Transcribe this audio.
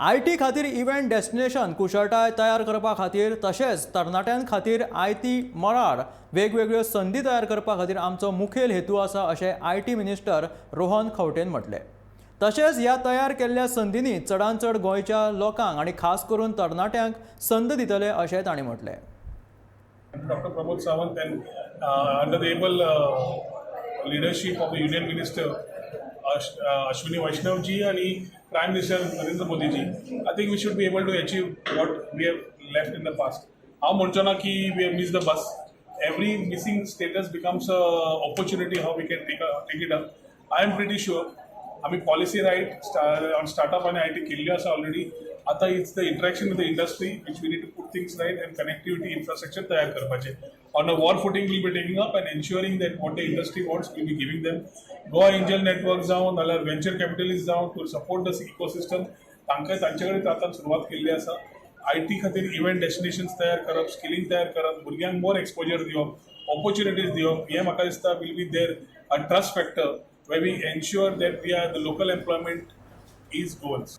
IT खातीर event destination कुशळटाय तयार करपा खातीर तशेंच तरणाट्यां खातीर IT मळार वेगवेगळ्यो संदी तयार करपा खातीर आमचो मुखेल हेतू आसा, अशें IT minister Rohan खंवटेन म्हटलें. तशेंच ह्या तयार केल्ल्या संदींनी चडांत चड गोंयच्या लोकांक आनी खास करून तरणाट्यांक संद दितले, अशें तांणी म्हटलें. Dr. Pramod Sawant and under the able leadership of the Union Minister Ashwini Vaishnav ji and Prime Minister Narendra Modi ji, I think we should be able to achieve what we have left in the past. हांव म्हणचो ना की we have missed the bus. Every missing status becomes a opportunity how we can take it up. I am pretty sure आमी policy right on startup आनी IT केल्ल्यो आसा already. आतां it's the interaction with the industry which we need to put things right and connectivity infrastructure तयार करपाचें. On a war footing we'll be taking up and ensuring that what the industry wants, we'll be giving them. Goa angel network जावं नाल्यार venture capitalist जावं, two support the ecosystem, तांकां तांचे कडेन आतां सुरवात केल्ली आसा. IT खातीर इव्हेंट डेस्टिनेशन्स तयार करप, स्किलिंग तयार करप, भुरग्यांक मोर एक्सपोजर दिवप, ऑपॉर्च्युनिटीज दिवप, हें म्हाका दिसता will be there a trust factor where we ensure that we are the local employment is Goans.